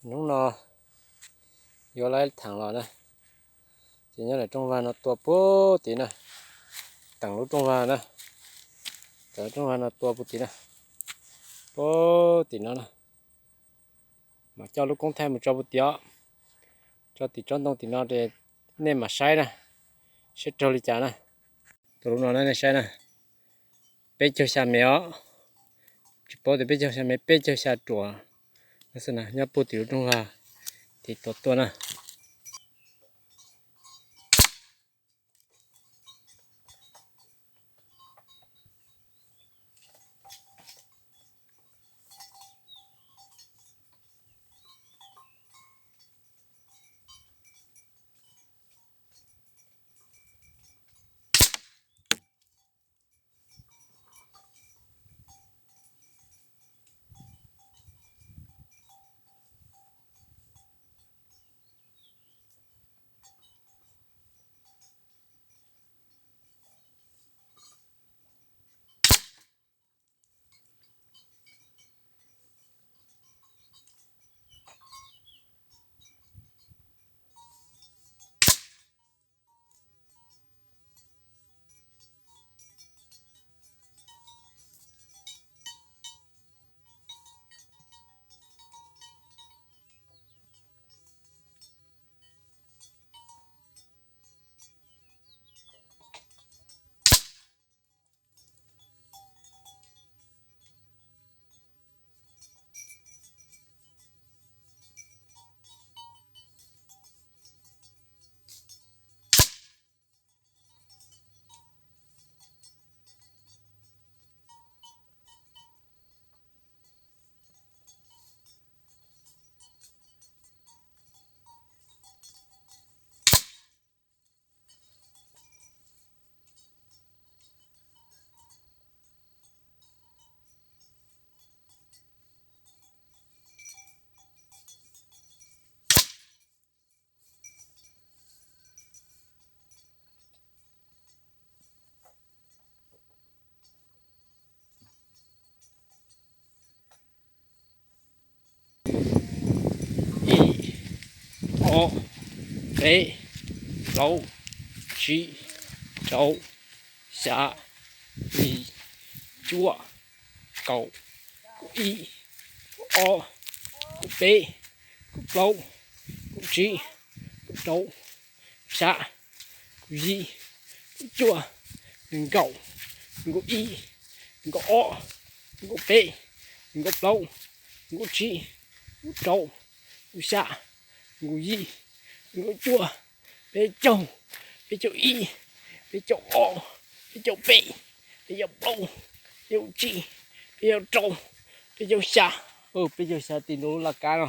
Hnub no yuav lawv thaam los na, ces nyob lawm rooj vag no tua puag tim na, teem lub rooj vag na, teem lub rooj vag no tua puag tim na, puag tim no na, mas coj lub koob thaij mus tso puag tim os, tso tim tsob ntoo tim no, nej mam saib na, saib raug li cas na. Tus lub no nej saib na, peb caug xya mev os, tsis paub tias peb caug xya mev, peb caug xya ruam, nyob puag tim lub rooj vag tim tuav tuaj na. Ib, ob, peb, plaub, tsib, rau, xya, yim, cuaj, kaum, kaum ib, kaum ob, kaum peb, kaum plaub, kaum tsib, kaum rau, kaum xya, kaum yim, kaum cuaj, nees nkaum, nees nkaum ib, nees nkaum ob, nees nkaum peb, nees nkaum plaub, nees nkaum tsib, nees nkaum rau, nees nkaum xya, nees nkaum yim, nees nkaum cuaj, peb caug, peb caug ib, peb caug ob, peb caug peb, peb caug plaub, peb caug tsib, peb caug rau, peb caug xya, peb caug xya tim ntawm lub laj kab no.